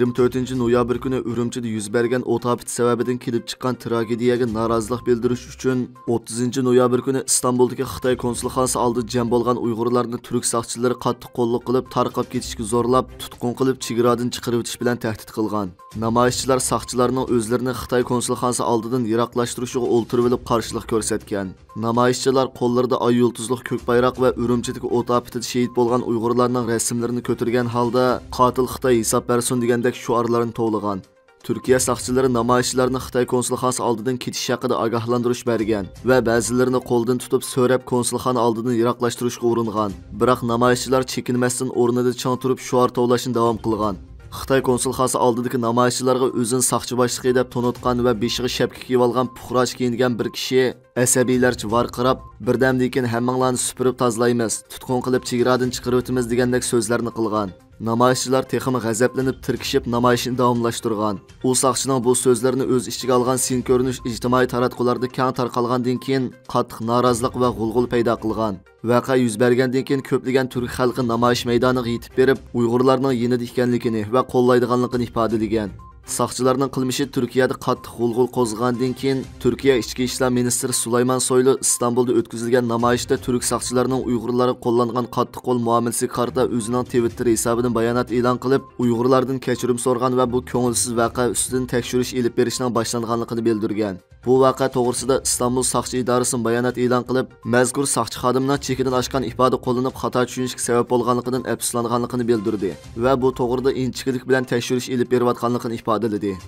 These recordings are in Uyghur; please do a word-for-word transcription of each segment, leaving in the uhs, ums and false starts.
يىگىرمە تۆتىنچى نويابىر كۈنى ئۈرۈمچىدە يۈز بەرگەن ئوت ئاپىتى سەۋەبىدىن كېلىپ چىققان تراگېدىيەگە نارازىلىق بىلدۈرۈش ئۈچۈن، ئوتتۇزىنچى نويابىر كۈنى ئىستانبۇلدىكى خىتاي كونسۇلخانىسى ئالدىدا جەم بولغان ئۇيغۇرلارنى تۈرك ساقچىلىرى قاتتىق قوللۇق قىلىپ، تارقاپ كېتىشكە زورلاپ، تۇتقۇن قىلىپ، چېگرادىن چىقىرىۋېتىش بىلەن تەھدىت قىلغان. نامايىشچىلار ساقچىلارنىڭ ئۆزلىرىنى خىتاي كونسۇلخانىسى ئالدىدىن يىراقلاشتۇرۇشىغا ئولتۇرۇۋېلىپ قارشىلىق كۆرسەتكەن. نامايىشچىلار قوللىرىدا ئاي يۇلتۇزلۇق كۆك بايراق ۋە ئۈرۈمچىدىكى ئوت ئاپىتىدە شېھىت بولغان ئۇيغۇرلارنىڭ رەسىملىرىنى كۆتۈرگەن ھالدا، «قاتىل خىتاي ھېساب بەرسۇن» دېگەندەك شوئارلارنى توۋلىغان. تۈركىيە ساقچىلىرى نامايىشچىلارنى خىتاي كونسۇلخانىسى ئالدىدىن كېتىش ھەققىدە ئاگاھلاندۇرۇش بەرگەن ۋە بەزىلىرىنى قولدىن تۇتۇپ سۆرەپ، كونسۇلخانا ئالدىدىن يىراقلاشتۇرۇشقا ئۇرۇنغان. بىراق نامايىشچىلار چېكىنمەستىن ئورنىدا چىڭ تۇرۇپ شوئار توۋلاشنى داۋام قىلغان. خىتاي كونسۇلخانىسى ئالدىدىكى نامايىشچىلارغا ئۆزىنى ساقچى باشلىقى دەپ تونۇتقان ۋە بېشىغا شەپكە كىيىۋالغان پۇقراچە كىيىنگەن بىر كىشى ئەسەبىيلەرچە ۋارقىراپ، «بىردەمدىن كېيىن ھەممىڭلارنى سۈپۈرۈپ تازىلايمىز، تۇتقۇن قىلىپ چېگرادىن چىقىرىۋېتىمىز» دېگەندەك سۆزلەرنى قىلغان. نامايىشچىلار تېخىمۇ غەزەپلىنىپ تىركىشىپ نامايىشنى داۋاملاشتۇرغان. ئۇ ساقچىنىڭ بۇ سۆزلىرىنى ئۆز ئىچىگە ئالغان سىن كۆرۈنۈش ئىجتىمائىي تاراتقۇلاردا كەڭ تارقالغاندىن كېيىن قاتتىق نارازىلىق ۋە غۇلغۇلا پەيدا قىلغان. ۋەقە يۈز بەرگەندىن كېيىن كۆپلىگەن تۈرك خەلقى نامايىش مەيدانىغا يېتىپ بېرىپ، ئۇيغۇرلارنىڭ يېنىدا ئىكەنلىكىنى ۋە قوللايدىغانلىقىنى ئىپادىلىگەن. ساقچىلارنىڭ قىلمىشى تۈركىيەدە قاتتىق غۇلغۇلا قوزغىغاندىن كېيىن، تۈركىيە ئىچكى ئىشلار مىنىستىرى سۇلايمان سويلۇ ئىستانبۇلدا ئۆتكۈزۈلگەن نامايىشتا تۈرك ساقچىلارنىڭ ئۇيغۇرلارغا قوللانغان قاتتىق قول مۇئامىلىسىگە قارىتا ئۆزىنىڭ تىۋىتتېر ھېسابىدىن بايانات ئېلان قىلىپ، ئۇيغۇرلاردىن كەچۈرۈم سورىغان ۋە بۇ كۆڭۈلسىز ۋەقە ئۈستىدىن تەكشۈرۈش ئېلىپ بېرىشنىڭ باشلانغانلىقىنى بىلدۈرگەن. بۇ ۋەقە توغرىسىدا ئىستانبۇل ساقچى ئىدارىسىمۇ بايانات ئېلان قىلىپ، مەزكۇر ساقچى خادىمنىڭ چېكىدىن ئاشقان ئىپادە قوللىنىپ، خاتا چۈشىنىشكە سەۋەب بولغانلىقىدىن ئەپسۇسلانغانلىقىنى بىلدۈردى ۋە بۇ توغرىدا ئىنچىكىلىك بىلەن تەكشۈرۈش ئېلىپ بېرىۋاتقانلىقىنى ئىپادىلىدى.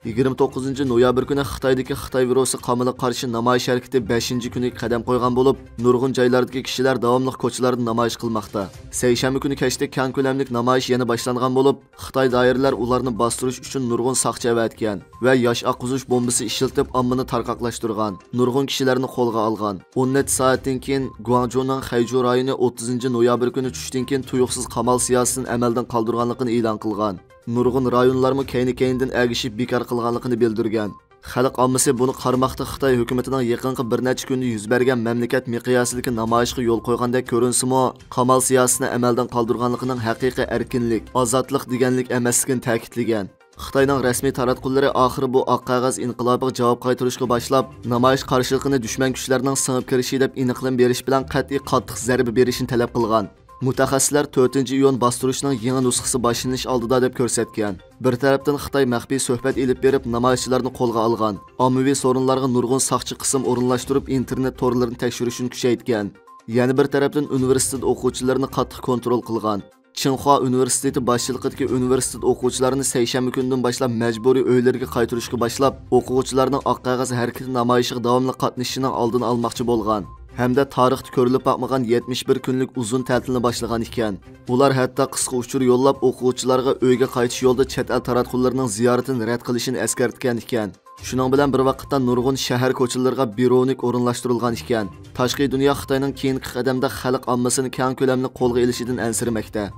يىگىرمە توققۇزىنچى نويابىر كۈنى خىتايدىكى خىتاي ۋىرۇسى قامىلىغا قارشى نامايىش ھەرىكىتى بەشىنچى كۈنىگە قەدەم قويغان بولۇپ، نۇرغۇن جايلاردىكى كىشىلەر داۋاملىق كوچىلاردا نامايىش قىلماقتا. سەيشەنبە كۈنى كەچتە كەڭ كۆلەملىك نامايىش يەنە باشلانغان بولۇپ، خىتاي دائىرىلەر ئۇلارنى باستۇرۇش ئۈچۈن نۇرغۇن ساقچى ئەۋەتكەن ۋە ياش ئاققۇزۇش بومبىسى ئىشلىتىپ، ئاممىنى تارقاقلاشتۇرغان، نۇرغۇن كىشىلەرنى قولغا ئالغان. ئون نەچچە سائەتتىن كېيىن، گۇاڭجۇنىڭ خەيجۇ رايونى ئوتتۇزىنچى نويابىر كۈنى چۈشتىن كېيىن تۇيۇقسىز قامال سىياسىتىنى ئەمەلدىن قالدۇرغانلىقىنى ئېلان قىلغان. نۇرغۇن رايونلارمۇ كەينى-كەينىدىن ئەگىشىپ بىكار قىلغانلىقىنى بىلدۈرگەن. خەلق ئاممىسى بۇنى قارىماقتا خىتاي ھۆكۈمىتىنىڭ يېقىنقى بىر نەچچە كۈندە يۈز بەرگەن مەملىكەت مىقياسىدىكى نامايىشقا يول قويغاندەك كۆرۈنسىمۇ، قامال سىياسىتىنى ئەمەلدىن قالدۇرغانلىقىنىڭ ھەقىقىي ئەركىنلىك، ئازادلىق دېگەنلىك ئەمەسلىكىنى تەكىتلىگەن. خىتاينىڭ رەسمىي تاراتقۇلىرى ئاخىرى بۇ ئاق قەغەز ئىنقىلابىغا جاۋاب قايتۇرۇشقا باشلاپ، نامايىش قارشىلىقىنى دۈشمەن كۈچلەرنىڭ سىڭىپ كىرىشى دەپ ئېنىقلىما بېرىش بىلەن قەتئىي قاتتىق زەربە بېرىشنى تەلەپ قىلغان. مۇتەخەسسىسلەر تۆتىنچى ئىيۇن باستۇرۇشنىڭ يېڭى نۇسخىسى باشلىنىش ئالدىدا دەپ كۆرسەتكەن. بىر تەرەپتىن خىتاي مەخپىي سۆھبەت ئېلىپ بېرىپ، نامايىشچىلارنى قولغا ئالغان، ئاممىۋى سورۇنلارغا نۇرغۇن ساقچى قىسىم ئورۇنلاشتۇرۇپ، ئىنتېرنېت تورلىرىنى تەكشۈرۈشنى كۈچەيتكەن. يەنە بىر تەرەپتىن ئۇنىۋېرسىتېت ئوقۇغۇچىلىرىنى قاتتىق كونترول قىلغان. چىڭخۇا ئۇنىۋېرسىتېتى باشچىلىقىدىكى ئۇنىۋېرسىتېت ئوقۇغۇچىلارنى سەيشەنبە كۈنىدىن باشلاپ مەجبۇرىي ئۆيلىرىگە قايتۇرۇشقا باشلاپ، ئوقۇغۇچىلارنىڭ ئاق قەغەز ھەرىكىتى نامايىشىغا داۋاملىق قاتنىشىشىنىڭ ئالدىنى ئالماقچى بولغان ھەمدە تارىختا كۆرۈلۈپ باقمىغان يەتمىش بىر كۈنلۈك ئۇزۇن تەتىلنى باشلىغان ئىكەن. ئۇلار ھەتتا قىسقا ئۇچۇر يوللاپ، ئوقۇغۇچىلارغا ئۆيگە قايتىش يولىدا چەت ئەل تاراتقۇلىرىنىڭ زىيارىتىنى رەت قىلىشىنى ئەسكەرتكەن ئىكەن. شۇنىڭ بىلەن بىر ۋاقىتتا، نۇرغۇن شەھەر كوچىلىرىغا بىرونىك ئورۇنلاشتۇرۇلغان ئىكەن. تاشقى دۇنيا خىتاينىڭ كېيىنكى قەدەمدە خەلق ئاممىسىنى كەڭ كۆلەملىك قولغا ئېلىشىدىن ئەنسىرىمەكتە.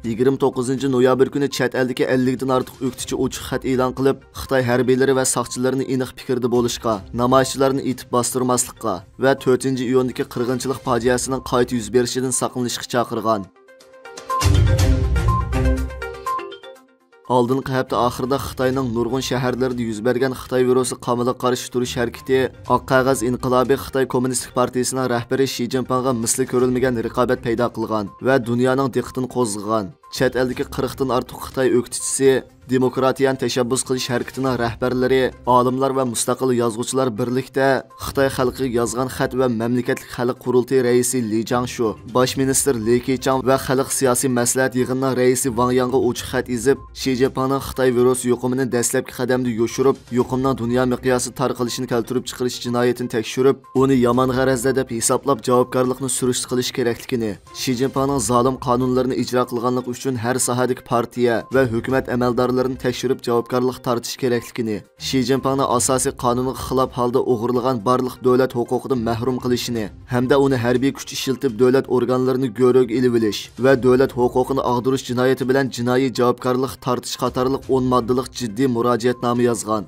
يىگىرمە توققۇزىنچى نويابىر كۈنى چەت ئەلدىكى ئەللىكتىن ئارتۇق ئۆكتىچى ئوچۇق خەت ئېلان قىلىپ، خىتاي ھەربىيلىرى ۋە ساقچىلىرىنى ئېنىق پىكىردە بولۇشقا، نامايىشچىلارنى ئېتىپ باستۇرماسلىققا ۋە تۆتىنچى ئىيۇندىكى قىرغىنچىلىق پاجىئەسىنىڭ قايتا يۈز بېرىشىدىن ساقلىنىشقا چاقىرغان. ئالدىنقى ھەپتە ئاخىرىدا خىتاينىڭ نۇرغۇن شەھەرلىرىدە يۈز بەرگەن خىتاي ۋىرۇسى قامىلىغا قارشى تۇرۇش ھەرىكىتى، ئاق قەغەز ئىنقىلابى خىتاي كوممۇنىستىك پارتىيىسىنىڭ رەھبىرى شى جىنپىڭغا مىسلى كۆرۈلمىگەن رىقابەت پەيدا قىلغان ۋە دۇنيانىڭ دىققىتىنى قوزغىغان. چەت ئەلدىكى قىرىقتىن ئارتۇق خىتاي ئۆكتىچىسى، دېموكراتىيەنى تەشەببۇس قىلىش ھەرىكىتىنىڭ رەھبەرلىرى، ئالىملار ۋە مۇستەقىل يازغۇچىلار بىرلىكتە خىتاي خەلقىگە يازغان خەت ۋە مەملىكەتلىك خەلق قۇرۇلتىيى رەئىسى لى جاڭشۇ، باش مىنىستىر لى كېچاڭ ۋە خەلق سىياسىي مەسلىھەت يىغىنىنىڭ رەئىسى ۋاڭ ياڭغا ئوچۇق خەت يېزىپ، شى جىنپىڭنىڭ خىتاي ۋىرۇسى يۇقۇمىنى دەسلەپكى قەدەمدە يوشۇرۇپ، يۇقۇمنىڭ دۇنيا مىقياسىدا تارقىلىشىنى كەلتۈرۈپ چىقىرىش جىنايىتىنى تەكشۈرۈپ، ئۇنى يامان غەرەزدە دەپ ھېسابلاپ، جاۋابكارلىقنى سۈرۈشتە قىلىش كېرەكلىكىنى، شى جىنپىڭنىڭ زالىم قانۇنلىرىنى ئىجرا قىلغانلىقى ئۈچۈن ھەر ساھەدىكى پارتىيە ۋە ھۆكۈمەت ئەمەلدارلىرىنى تەكشۈرۈپ جاۋابكارلىققا تارتىش كېرەكلىكىنى، شى جىنپىڭنى ئاساسىي قانۇنغا خىلاپ ھالدا ئوغرىلىغان بارلىق دۆلەت ھوقۇقىدىن مەھرۇم قىلىشىنى ھەمدە ئۇنى ھەربىي كۈچ ئىشلىتىپ دۆلەت ئورگانلىرىنى گۆرۈگە ئېلىۋېلىش ۋە دۆلەت ھوقۇقىنى ئاغدۇرۇش جىنايىتى بىلەن جىنايى جاۋابكارلىققا تارتىش قاتارلىق ئون ماددىلىق جىددىي مۇراجىئەتنامە يازغان.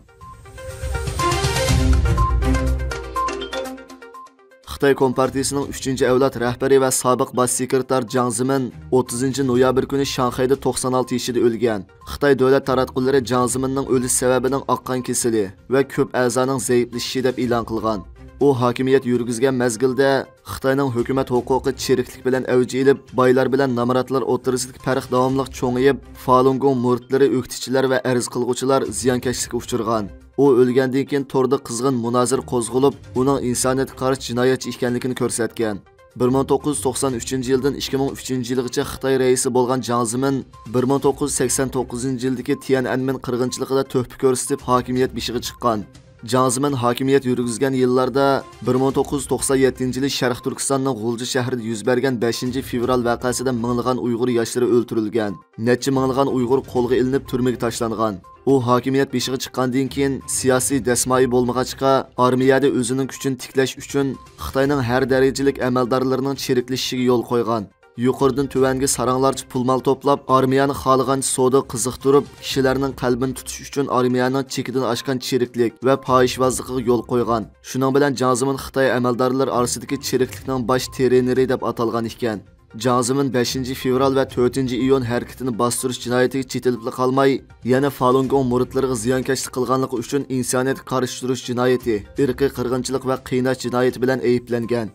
خىتاي كومپارتىيىسىنىڭ ئۈچىنچى ئەۋلاد رەھبىرى ۋە سابىق باش سېكرېتار جاڭ زېمىن ئوتتۇزىنچى نويابىر كۈنى شاڭخەيدە توقسان ئالتە يېشىدا ئۆلگەن. خىتاي دۆلەت تاراتقۇلىرى جاڭ زېمىننىڭ ئۆلۈش سەۋەبىنىڭ ئاق قان كېسىلى ۋە كۆپ ئەزانىڭ زەئىپلىشىشى دەپ ئېلان قىلغان. ئۇ ھاكىمىيەت يۈرگۈزگەن مەزگىلدە خىتاينىڭ ھۆكۈمەت ھوقۇقى چىرىكلىك بىلەن ئەۋج ئېلىپ، بايلار بىلەن نامراتلار ئوتتۇرىسىدىكى پەرق داۋاملىق چوڭىيىپ، فالۇنگوڭ مۇرىتلىرى، ئۆكتىچىلەر ۋە ئەرز قىلغۇچىلار زىيانكەشلىككە ئۇچرىغان. ئۇ ئۆلگەندىن كېيىن توردا قىزغىن مۇنازىرە قوزغىلىپ، ئۇنىڭ ئىنسانىيەتكە قارشى جىنايەتچى ئىكەنلىكىنى كۆرسەتكەن. بىر مىڭ توققۇز يۈز توقسان ئۈچىنچى يىلدىن ئىككى مىڭ ئۈچىنچى يىلغىچە خىتاي رەئىسى بولغان جاڭ زېمىن بىر مىڭ توققۇز يۈز سەكسەن توققۇزىنچى يىلدىكى تيەنئەنمېن قىرغىنچىلىقىدا تۆھپە كۆرسىتىپ، ھاكىمىيەت بېشىغا چىققان. جاڭ زېمىن ھاكىمىيەت يۈرگۈزگەن يىللاردا، بىر مىڭ توققۇز يۈز توقسان يەتتىنچى يىلى شەرقىي تۈركىستاننىڭ غۇلجا شەھىرىدە يۈز بەرگەن بەشىنچى فېۋرال ۋەقەسىدە مىڭلىغان ئۇيغۇر ياشلىرى ئۆلتۈرۈلگەن، نەچچە مىڭلىغان ئۇيغۇر قولغا ئېلىنىپ تۈرمىگە تاشلانغان. ئۇ ھاكىمىيەت بېشىغا چىققاندىن كېيىن، سىياسىي دەسمايە بولمىغاچقا، ئارمىيەدە ئۆزىنىڭ كۈچىنى تىكلەش ئۈچۈن خىتاينىڭ ھەر دەرىجىلىك ئەمەلدارلىرىنىڭ چىرىكلىشىشىگە يول قويغان. يۇقىرىدىن تۆۋەنگە ساراڭلارچە پۇل-مال توپلاپ، ئارمىيەنى خالىغانچە سودا قىزىقتۇرۇپ، كىشىلەرنىڭ قەلبىنى تۇتۇش ئۈچۈن ئارمىيەنىڭ چېكىدىن ئاشقان چىرىكلىك ۋە پاھىشۋازلىقىغا يول قويغان. شۇنىڭ بىلەن جاڭ زېمىن خىتاي ئەمەلدارلىرى ئارىسىدىكى چىرىكلىكنىڭ باش ترېنېرى دەپ ئاتالغان ئىكەن. جاڭ زېمىن بەشىنچى فېۋرال ۋە تۆتىنچى ئىيۇن ھەرىكىتىنى باستۇرۇش جىنايىتىگە چېتىلىپلا قالماي، يەنە فالۇنگوڭ مۇرىتلىرىغا زىيانكەشلىك قىلغانلىقى ئۈچۈن ئىنسانىيەتكە قارشى تۇرۇش جىنايىتى، ئىرقىي قىرغىنچىلىق ۋە قىيناش جىنايىتى بىلەن ئەيىبلەنگەن.